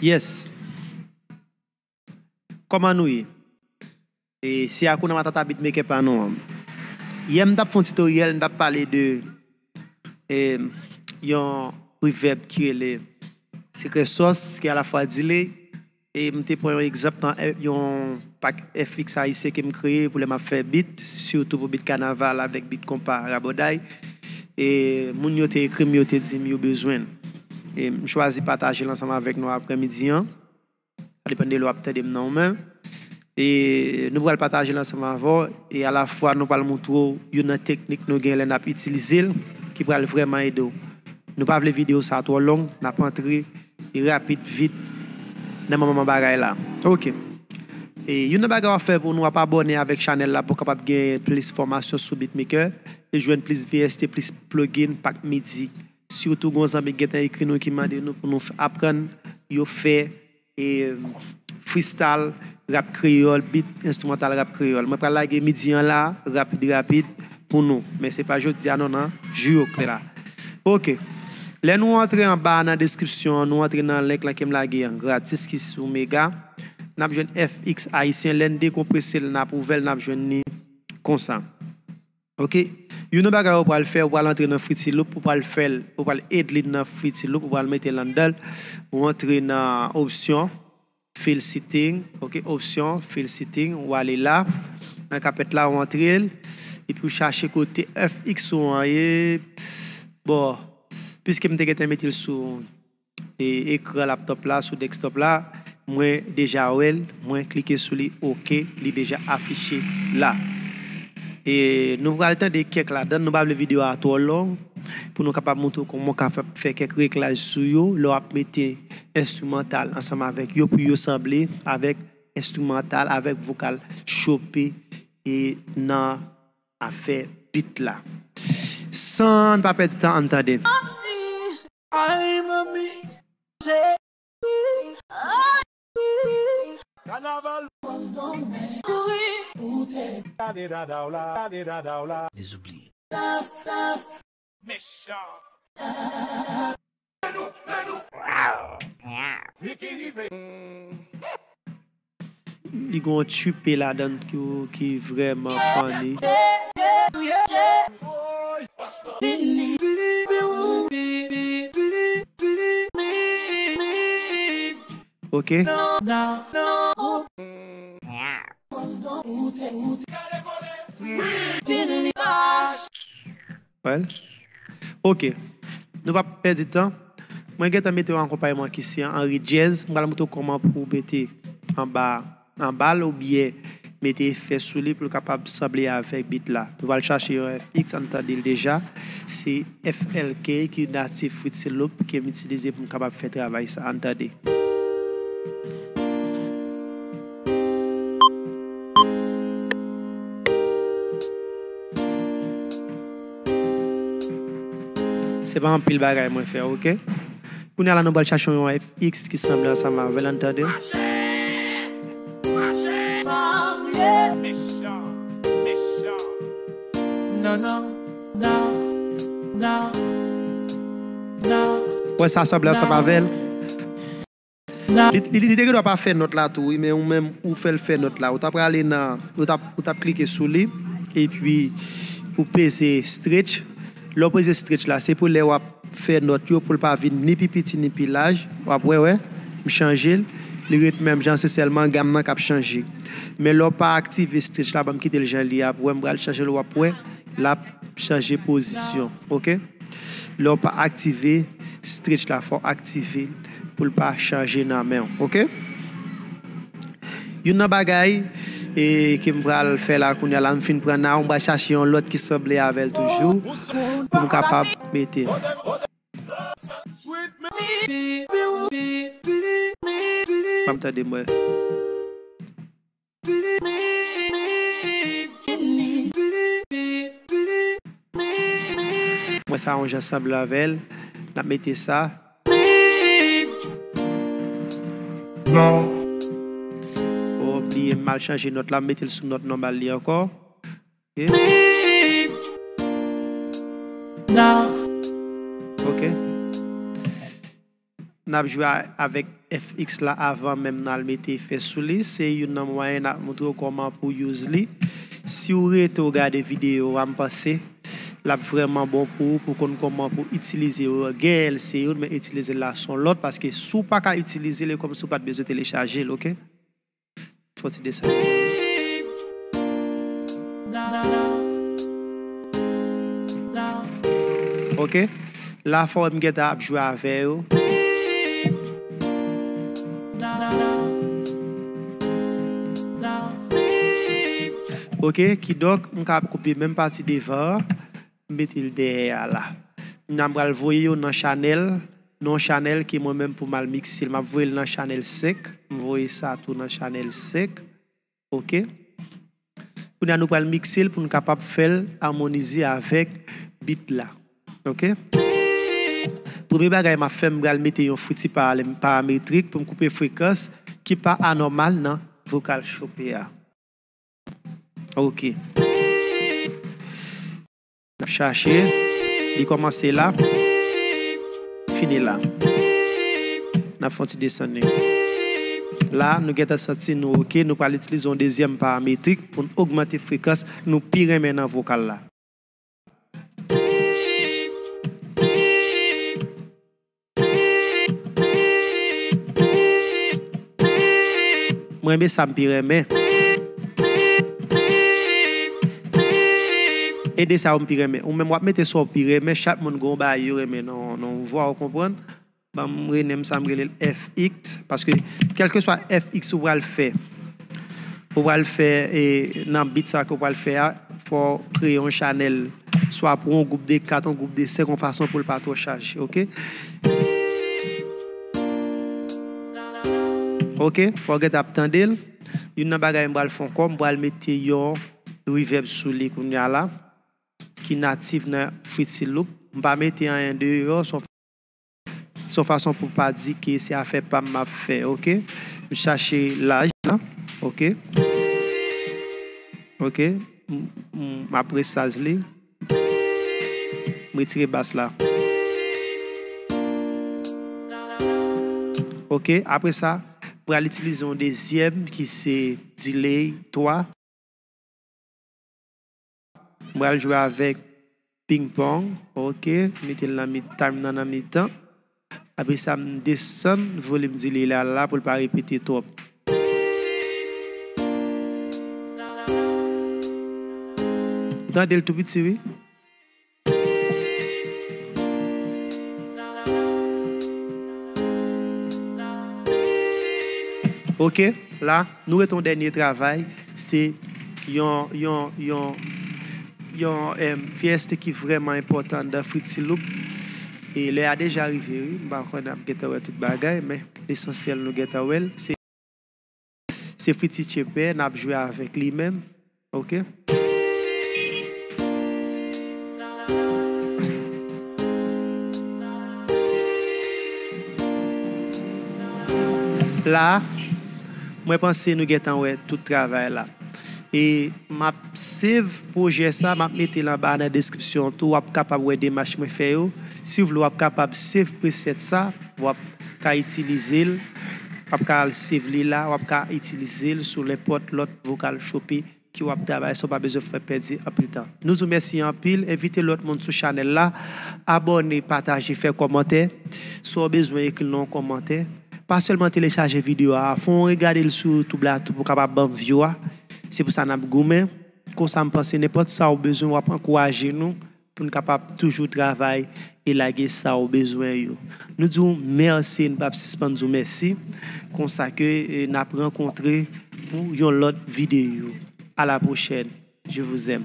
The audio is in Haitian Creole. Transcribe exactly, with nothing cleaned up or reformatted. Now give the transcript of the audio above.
Yes. Kòman nou ye? E se Hakuna Matata beatmaker pa nou an. Yè m t ap fè yon tutorial, m t ap pale de e, yon reverb ki rele Secret Sauce, ki alafwa delay. E m te pran yon egzanp nan e, yon pack F X ayisyen ke m kreye pou lè m ap fè beat, sitou pou beat kanaval avèk beat konpa rabòday. E moun yo te ekri m, yo te di m yo bezwen l. E m chwazi pataje l ansanm avèk nou aprèmidi an. Sa depann de lè w ap tande m nan ou menm. E nou pral pataje l ansanm avè w. E alafwa, nou pral montre w youn nan teknik nou gen lè n ap itilize l, ki pral vrèman ede w. Nou pa vle videyo sa twò long, n ap antre e rapid, vit, nan manman bagay la. Oke. E youn nan bagay w ap fè pou nou, w ap abòne avèk chanèl la pou w kapab gen plis fòmasyon sou beatmaker e jwenn plis V S T, plis plugin, pack midi. Sitou, gen yon zanmi ki gentan ekri nou, ki mande nou pou nou f-, aprann yo fè e freestyle rap kreyòl, beat enstrimantal rap kreyòl. Mwen pral lage midi an la, rapid, rapid, pou nou. Men se pa jodi a non, nan jou yo k la. Oke. Lè nou antre anba nan deskripsyon an, nou antre nan link lan ke m lage an gratis ki sou Mega. N ap jwenn F X ayisyen. Lè n dekonprese l, n ap ouvè l, n ap jwenn li konsa. Oke? Youn nan bagay ou pral fè, ou pral antre nan Fruity Loop, ou pral fè l, ou pral add li nan Fruity Loop, ou pral mete l anndan l, ou antre nan opsyon, fill setting, oke, opsyon, fill setting, ou ale la, nan kapèt la, ou antre l, epi ou chache kote F X ou an ye, bon, piske m te gentan mete l sou e, ekran laptop la, sou desktop la, mwen deja wè l, mwen klike sou li, oke, li deja afiche la. E nou pral tande kèk ladan, nou pa vle videyo a twò long, pou nou kapab montre w kòman w kapab fè kèk reglaj sou yo, lè w ap mete enstrimantal ansanm avèk yo, pou yo sanble avèk enstrimantal, avèk vokal chope, e nan afè beat la. San n pa pèdi tan, ann tande. Ay, manmi, Kanaval. Gade dada w la, gade dada w la. Dezoubliye. Mechan. Li gen yon tripe ladan ki, ki vrèman funny. Ok. Well. Ok. Nou p ap pèdi tan. Mwen gentan mete yon akonpayman ki se Henri Jazz. Mwen pral montre w kòman pou w mete anba, anba l oubyen mete efè sou li pou l kapab sanble avèk beat la. Nou pral chache yon F X, ann tande l deja. Se F L K ki natif Fruity Loop ke m itilize pou m kapab fè travay sa. Ann tande. Se pa anpil bagay mwen fè, oke? Kounye a la, nou pral chache yon F X ki sanble ansanm avè l, ann tande. Mechan, mechan. Non, non, non, non, non. Wè sa sanble ansanm avè l. Li, li, li te gendwa pa fè nòt la tou, wi, men ou menm, ou fè l fè nòt la. Ou ta prale nan, ou t ap, ou t ap klike sou li, epi ou peze stretch. Lè w peze stretch la, se pou lè w ap fè nòt yo, pou l pa vin ni pi piti, ni pi laj. W ap wè, wè, m chanje l. Li ret menm jan, se sèlman gam nan k ap chanje. Men lè w pa aktive stretch la, ban m kite l jan l ye a, pou wè, m pral chanje l, w ap wè, l ap chanje pozisyon, oke? Lè w pa aktive stretch la, fò w aktive l pou l pa chanje nan men w, oke? Youn nan bagay, e, ke m pral fè la kounye a la, m fin pran nan, m pral chache yon lòt ki sanble avè l toujou, pou m kapab mete. Ban m tande, mwen. Mwen sa yon jan sanble avè l. N ap mete sa. Bon, bliye m al chanje nòt la, m mete l sou nòt nòmal li ankò. Ok. Ok. n ap jwe a- avèk F X la avan menm n al mete efè sou li. Se youn nan mwayen n ap montre w kòman pou use li. Si w rete w gade videyo a, m panse l ap vrèman bon pou ou, pou w konn kòman pou w itilize l. Gen l se youn, men itilize l la se yon lòt, paske si w pa ka itilize l, e kòmsi w pa t bezwen telechaje l, oke? Fò ti desann. Oke. La fò m gentan ap jwe avè yo. Oke, kidonk, m ka ap koupe menm pati devan an, m mete l dèyè a la. Kounye a m pral voye yo nan chanèl, nan yon chanèl ke mwen menm pou m al mikse l. M ap voye l nan chanèl senk, m voye sa tou nan chanèl senk. Oke. Kounye a nou pral mikse l pou n kapab fè l amonize avèk beat la. Oke. Premye bagay m ap fè, m pral mete yon friti paralè- parametrik pou m koupe frekans ki pa anòmal nan vokal chope a. Oke. N ap chache. Li kòmanse la. Fini la. N ap fè yon ti desann li. La, nou gentan santi nou oke. Nou pral itilize yon dezyèm parametrik pou n ogmante frekans nou pi renmen nan vokal la. Mwen renmen sa m pi renmen. E de sa yo m pi renmen. Ou menm w ap mete sa w pi renmen, chak moun gen yon bagay yo renmen nan nan yon vwa, ou konprann? Ban m renmen sa m rele l F X, paske kèlkeswa F X ou pral fè, ou pral fè e, nan beat sa ke w pral fè a, fò w kreye yon chanèl, swa pou yon gwoup de kat, yon gwoup de senk, yon fason pou l pa twò chaje, oke? Oke, fò w gentan ap tande l. Youn nan bagay m pral fè ankò, m pral mete yon reverb sou li kounye a la, ki natif nan Fruity Loop. M pa mete anyen deyò, se yon se yon fason pou pa di ke se afè pa m m ap fè, oke? M chache laj la, oke? Oke? M, m, m ap resaz li. M retire bas la. Oke? Apre sa, m pral itilize yon dezyèm ki se delay twa. M pral jwe avèk ping pong. Oke, mete l nan mid time nan, nan mitan. Apre sa, m desann volim delay la, la pou l pa repete twòp. Ou tande l tou piti, wi. Oke, la, nou rete yon dènye travay. Se yon, yon, yon, yon, em, V S T ki vrèman enpòtan anndan Fruity Loop. E lè a deja rive, wi. M pa kwè n ap gentan wè tout bagay, men lesansyèl nou gentan wè l. Se, se Fruity Chepe n ap jwe avèk li menm. Oke. La, mwen panse nou gentan wè tout travay la. E m ap save pwojè sa, m ap mete l anba nan deskripsyon tou, w ap kapab wè demach mwen fè yo. Si w vle, w ap kapab save preset sa, w ap ka itilize l, w ap ka al save li la, w ap ka itilize l sou nenpòt lòt vokal chope ke w ap travay san w pa bezwen fè pèdi anpil tan. Nou di w mèsi anpil, envite lòt moun sou chanèl la, abòne, pataje, fè kòmantè. Si w bezwen ekri nan yon kòmantè, pa sèlman telechaje videyo a, fè w regade l sou YouTube la tou pou w kapab ban m view a. Se pou sa n ap goumen. Konsa m panse nenpòt sa w bezwen, w ap ankouraje nou pou n kapab toujou travay e lage sa w bezwen yo. Nou di w mèsi, n p ap sispann di w mèsi. Konsa ke, e, n ap rankontre pou yon lòt videyo. À la prochaine. Je vous aime.